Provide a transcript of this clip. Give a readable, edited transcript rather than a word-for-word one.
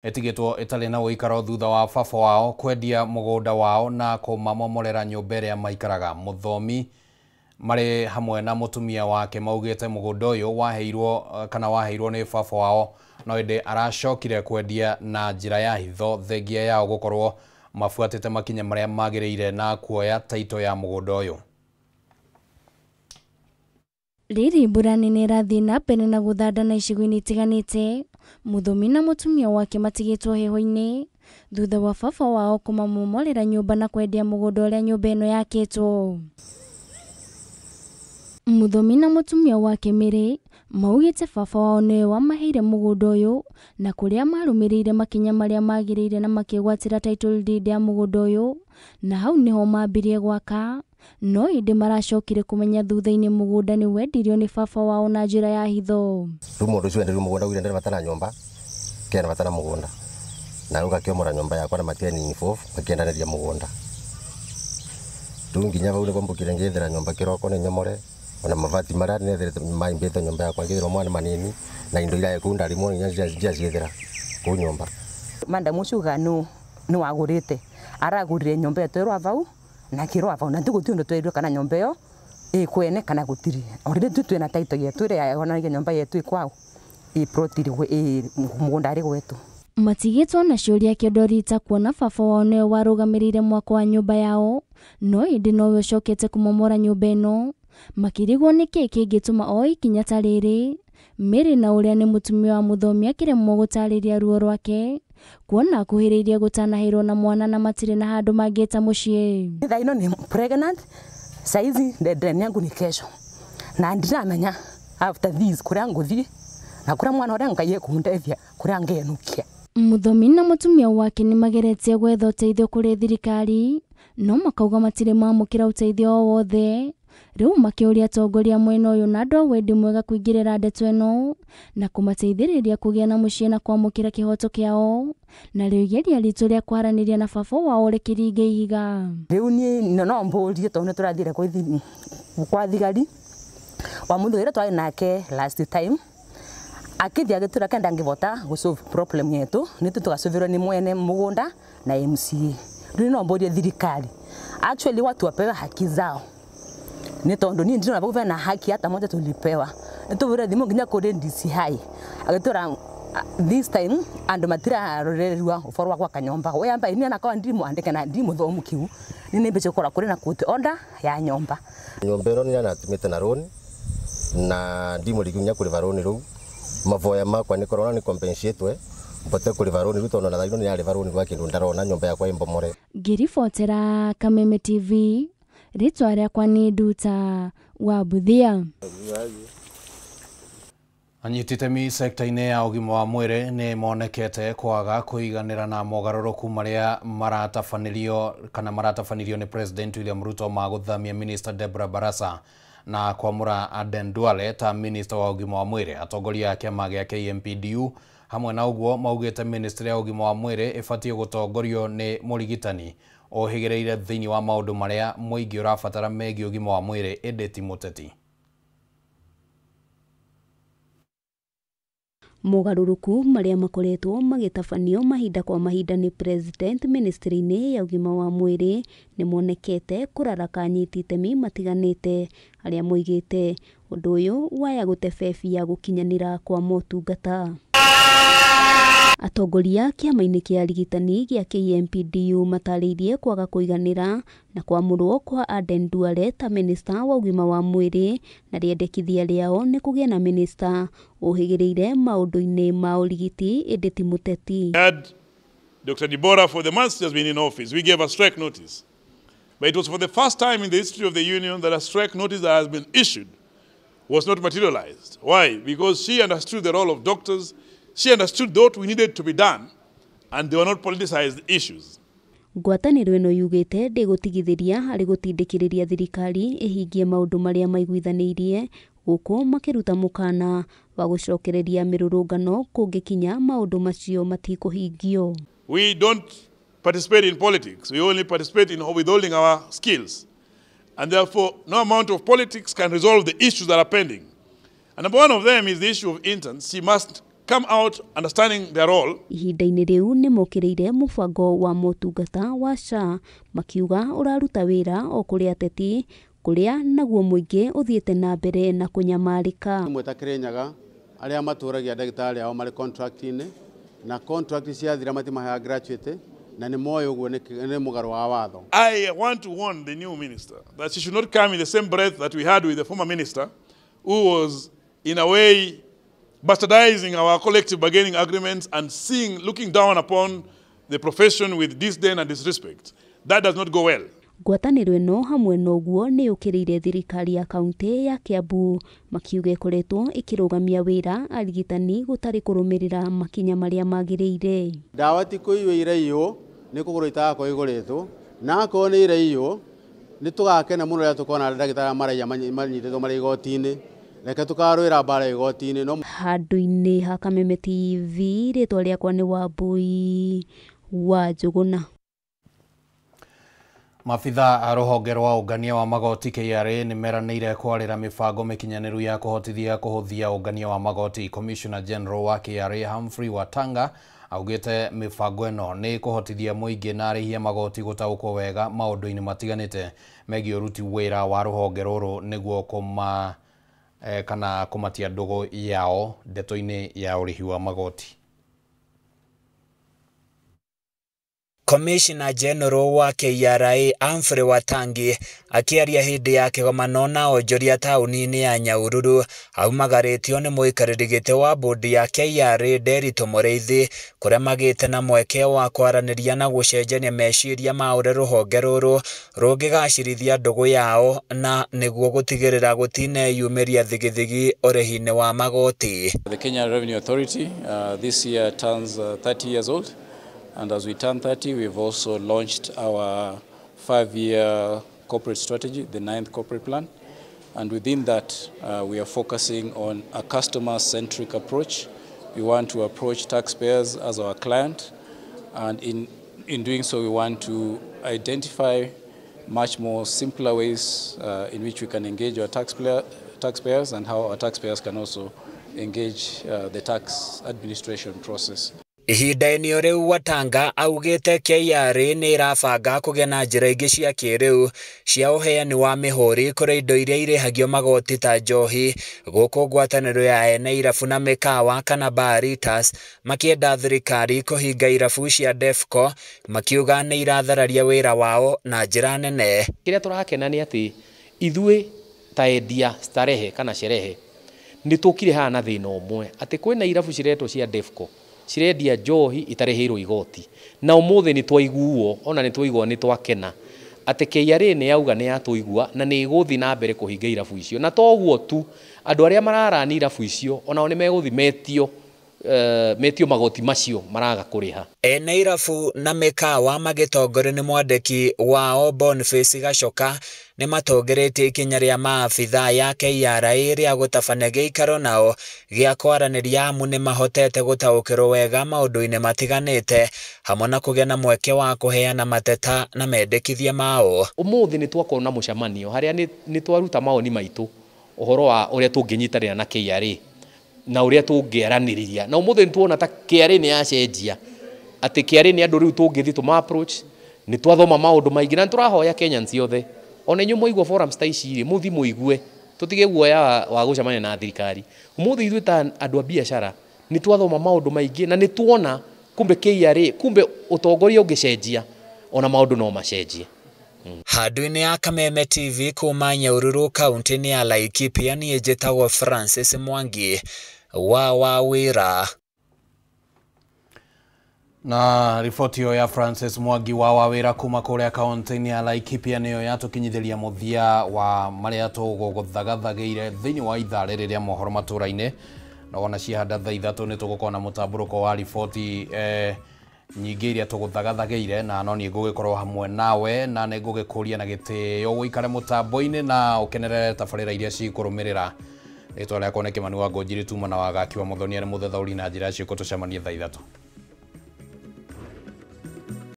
Ĩtigĩtwo ĩtarĩ na ũikaro thutha wa baba wao kwendia mũgũnda wao na kũmamomorera nyũmba ĩrĩa maikaraga. Mũthomi marĩ hamwe na mũtumia wake maugĩte mũgũnda ũyũ waheirwo kana waheirwo nĩ baba wao, no ĩndĩ aracokire kwendia na njĩra ya hitho thengia yao gũkorwo mabuatĩte makinya marĩa magĩrĩire na kuoya taito ya mũgũnda ũyũ. Rĩrĩ mbura nene ĩrathiĩ na mbere na gũthandana icigo-inĩ itiganĩte, Mũthomi na mũtumia wake matigĩtwo heho-inĩ thutha wa baba wao kũmamomorera nyũmba na kwendia mũgũnda ũrĩa nyũmba ĩno yakĩtwo. Mũthomi na mũtumia wake Mary maugĩte baba wao nĩwe wamaheire mũgũnda ũyũ na kũrĩa marũmĩrĩire makinya marĩa magĩrĩire na makĩgwatĩra title deed ya mũgũnda ũyũ, na hau nĩho mambirie gwaka. No ĩndĩ maracokire kũmenya thutha-inĩ mũgũnda nĩ wendirio nĩ baba wao na njĩra ya hitho. Rĩu mũndũ ũcio enderio mũgũnda augire ndarĩ bata na nyũmba, kena bata na mũgũnda, na rĩu gakĩomora nyũmba yakwa na matiani involve makĩendanĩria mũgũnda. Rĩu nginya vau nĩguo mbũkire ngĩethera nyũmba kĩroko nĩ nyomore ona mabati marĩa netherete maimbĩte nyũmba yakwa ngĩthera mwana manini na indo iria kũu ndarĩ mũno nginya njiaciethera kũu nyũmba. Madam ũcio uga nĩ wagũrĩte, aragũrire nyũmba ĩyo twerwa vau na kĩrwa vau na ndigũthiĩ ũndũ twerirwo kana nyũmba ĩyo ĩ kwene kana gũtirĩ. Already tu twĩna title yetu ĩrĩa yonanagia nyũmba yetu ĩ kwao, ĩ plot ĩ mũgũnda arĩ gwetu. Matigĩtwo na ciũria kĩondo rita kuona baba wao nĩwe warũgamĩrĩire mwako wa nyũmba yao, no ĩndĩ nowe ũcokete kũmomora nyũmba ĩno. Makĩrigwo nĩkĩĩ kĩngĩtũma oe ikinya ta rĩrĩ. Mary na ũrĩa nĩ mũtumia wa Mũthomi akĩremwo gũtarĩria ruo rwake kuona akuhĩrĩirie gũtanahĩrwo na mwana na matirĩ na handũ mangĩta mũciĩ. Thaa ino ni pregnant, saizi deadline yangu ni kesho, na ndiramenya after this kuria nguthii na kuria mwana uria Ngai ekundethia kuria ngenukia. Mũthomi na mũtumia wake nĩ mageretie gwetha ũteithio kũrĩ thirikari, no makauga matirĩ mamũkĩra ũteithio o wothe. Rĩu makĩũria atongoria mwena ũyũ na andũ a wendi mwega kũingĩrĩra ndeto ĩno na kũmateithĩrĩria kũgĩa na mũciĩ na kwamũkĩra kĩhoto kĩao, na rĩo igeria ritũ rĩa kwaranĩria na baba wao rĩkĩringa ihiga. Rĩu niĩ no mbũrie tondũ nĩ tũrathire kwa thigari wa mũndũ ũrĩa twarĩ nake last time akĩthiĩ agĩtwĩra ke ndangĩbota gũ solve problem yetu nĩ tũgacoverwo nĩ mwene mũgũnda na MCA. Rĩu no mbũrie thirikari actually watu wapewe haki zao, nĩ tondũ niĩ ndirona vau bena haki hata moja tulipewa. Nĩtũbũrire thimũ nginya kũrĩ DCI agĩtwĩra this time andũ matirarorererua ũboro wa gwaka nyũmba we amba ini anakorwo ndi mwandĩke na ndi mũthomu kiu nĩ nĩmbĩce gũkorwo kũrĩ na court order ya nyũmba. Nyũmba ĩno nĩ natũmĩte na rũni na ndimũrigi nginya kũrĩba rũni rũu. Mavoya makwa nĩ korona nĩ compensate mbote kũrĩba rũni rũu tondũ na thaa ino nĩ yarĩba rũni rwa kĩndũ ndarona nyũmba yakwa ĩmbomore. Ngĩribotera Kameme TV, rĩtwa rĩakwa nĩ Nduta wa Buthia. Anyiti itemi sekta-inĩ ya ũgima wa mwĩrĩ nĩ monekete kwaga kũiganĩra na mogarũrũku marĩa maratabanĩrio kana maratabanĩrio nĩ President William Ruto ma gũthamia Minister Deborah Barasa na kwamũra Aden Duale ta Minister wa ũgima wa mwĩrĩ. Atongoria a kĩama gĩa KMPDU hamwe na ũguo maugĩte Ministry ya ũgima wa mwĩrĩ ĩbatiĩ gũtongorio nĩ mũrigitani ũhĩgĩrĩire thĩinĩ wa maũndũ marĩa mũingĩ ũrabatara megiĩ ũgima wa mwĩrĩ ĩndĩ ti mũteti. Mogarũrũku marĩa makoretwo magĩtabanio mahinda kwa mahinda nĩ President ministry-inĩ ya ũgima wa mwĩrĩ nĩ monekete kũraraka anyiti itemi matiganĩte arĩa moigĩte ũndũ ũyũ waya gũtebebia gũkinyanĩra kwa motungata. Atongoria kĩama-inĩ kĩa arigitani gĩa KMPDU matarĩirie kwaga kũiganĩra na kwamũrwo kwa Aden Duale ta minista wa ũgima wa mwĩrĩ, na rĩendekithia rĩao nĩ kũgĩe na minista ũhĩgĩrĩire maũndũ-inĩ ma ũrigiti ĩndĩ ti mũteti. Dr. Deborah, for the months she has been in office, we gave a strike notice. But it was for the first time in the history of the union that a strike notice that has been issued was not materialized. Why? Because she understood the role of doctors. She understood what we needed to be done, and they were not politicized issues. Ngwatanĩro ĩno yugĩte ndĩgũtigithĩria harĩ gũtindĩkĩrĩria thirikari ĩhingie maũndũ marĩa maiguithanĩirie, gũkũ makĩruta mũkana wa gũcokereria mĩrũrũngano kũngĩkinya maũndũ macio matikũhingio. We don't participate in politics. We only participate in withholding our skills. And therefore, no amount of politics can resolve the issues that are pending. And number one of them is the issue of interns. She must come out understanding their role. Ihinda-inĩ rĩu nĩ mokĩrĩire mũbango wa motungata wa SHA makiuga ũraruta wĩra o kũrĩ ateti kũrĩa naguo mũingĩ ũthiĩte na mbere na kũnyamarĩka. Imwe ta Kirinyaga arĩa matũragia ndagĩtarĩ ao marĩ contract-inĩ na contract ciathira matimaheaga gratuity na nĩ moĩ ũguo nĩ mũgarũ wa watho. I want to warn the new minister that she should not come in the same breath that we had with the former minister, who was in a way bastardizing our collective bargaining agreements and looking down upon the profession with disdain and disrespect. That does not go well. Ngwatanĩro ĩno hamwe na ũguo nĩ yũkĩrĩire thirikari ya kaunti ya Kiambu makiuga ĩkoretwo ĩkĩrũgamia wĩra arigitani gũtarĩ kũrũmĩrĩra makinya marĩa magĩrĩire. Ndawa ti kũiywo iraiywo nĩ kũgũrwo itagakorwo igũrĩtwo na akorwo nĩ iraiywo nĩ tũgakena mũno rĩrĩa tũkona ndagĩtarĩ maraiya manyitĩtwo marĩ igoti-inĩ. Reke tũkarũĩra mbara igoti-inĩ no. Handũ-inĩ ha Kameme TV rĩtwa rĩakwa nĩ Wambui wa Njũgũna. Mabitha a rũhonge rwa ũngania wa magoti KRA nĩ meranĩire kwarĩra mĩbango mĩkinyanĩru ya kũhotithia kũhũthia ũngania wa magoti. Commissioner General wa KRA Humphrey Watanga augĩte mĩbango ĩno nĩ kũhotithia mũingĩ na arĩhi a magoti gũtaũkwo wega maũndũ-inĩ matiganĩte megiĩ ũruti wĩra wa rũhonge rũrũ nĩguo kana kũmatia ndũgũ yao ndeto-inĩ ya ũrĩhi wa magoti. Commissioner General wa KRA Humphrey Watangi akĩaria hĩndĩ ya kĩgomano na onjoria taũni-inĩ ya Nyahururu aumagarĩtio nĩ mũikarĩri gĩtĩ wa bodi ya KRA Nderitu Mũrĩithi kũrĩa magĩte na mweke wa kwaranĩria na gũcenjania meciria ma ũrĩa rũhonge rũrũ rũngĩgacĩrithia ndũgũ yao na nĩguo gũtigĩrĩra gũtineyumĩria thigithigi ũrĩhi-inĩ wa magoti. The Kenya Revenue Authority this year turns 30 years old. And as we turn 30, we've also launched our 5-year corporate strategy, the 9th corporate plan. And within that, we are focusing on a customer-centric approach. We want to approach taxpayers as our client. And in doing so, we want to identify much more simpler ways in which we can engage our taxpayers and how our taxpayers can also engage the tax administration process. Ihinda-inĩ rĩu Watanga augĩte KRA nĩ ĩrabanga kũgĩa na njĩra ingĩ cia kĩrĩu cia ũheani wa mĩhũri kũrĩ indo iria irĩhagio magoti ta njohi gũkũ ngwatanĩro ya ene irabu na mĩkawa kana Baritas makĩenda thirikari kũhinga irabu cia Defco makiuga nĩ irathararia wĩra wao na njĩra nene. Kĩrĩa tũrakena nĩ atĩ ithuĩ ta endia starehe kana sherehe nĩ tũkire haha na thĩna ũmwe atĩ kwĩna irabu ciretwo cia Defco cirendia njohi itarĩhĩirwo igoti na ũmũthĩ nĩ twaiguo ona nĩ twaigua nĩ twakena atĩ KRA nĩ yauga nĩ yatũigua na nĩ ĩgũthiĩ na mbere kũhinga irabu icio na to ũguo tu andũ arĩa mararani irabu icio onao nĩ megũthiĩ metio magoti macio maraga kũrĩha. Ene irabu na mĩkawa magĩtongorio nĩ mwandĩki wao Boniface Gachoka nĩ matongoretie ikinya rĩa maabitha ya KRA rĩa gũtabania gĩikaro nao gĩa kwaranĩria amu nĩ mahotete gũtaũkĩrwo wega maũndũ-inĩ matiganĩte hamwe na kũgĩa na mweke wa kũheana mateta na mendekithia mao. Ũmũthĩ nĩ twakorwo na mũcemanio harĩa nĩ twaruta mawoni maitũ ũhoro wa ũrĩa tũngĩnyitanĩra na KRA na ũrĩa tũngĩaranĩria na ũmũthĩ nĩ tuona ta KRA nĩ yacenjia atĩ KRA nĩ andũ rĩu tũngĩthiĩ tũma approach nĩ twathoma maũndũ maingĩ na nĩ tũrahoya Kenyans othe ona inyuĩ mwaigua forums ta ici rĩ mũthiĩ mũigue tũtige guoya wa gũcemania na thirikari. Ũmũthĩ ithuĩ ta andũ a biacara nĩ twathoma maũndũ maingĩ na nĩ tuona kumbe KRA kumbe ũtongoria ũngĩcenjia ona maũndũ no macenjie. Handũ-inĩ ya Kameme TV kuma Nyahururu kaunti-inĩ ya Laikipia niĩ njĩtagwo Francis Mwangi wa wĩra. Na riboti ĩyo ya Francis Mwangi wa wĩra kuma kũrĩa kaunti-inĩ ya Laikipia nĩyo yatũkinyithĩria mũthia wa marĩa tũgũgũthagathagĩire thĩinĩ wa ithaa rĩrĩ rĩa mohoro matũra-inĩ na wona ciahanda thaa ithatũ nĩ tũgũkorwo na mũtambũrũko wa riboti nyingĩ iria tũgũthagathagĩire na no niĩ ngũgĩkorwo hamwe nawe na nĩ ngũgĩkũria na gĩtĩo ũikare mũtambo-inĩ na ũkenerere tabarĩra iria cikũrũmĩrĩra. Rĩtwa rĩakwa nĩ Kĩmani wa Ngũnjiri tuma na wagaki wa Mũthonia nĩ mũthethaũri na njĩra ciĩko tũcemanie thaa ithatũ.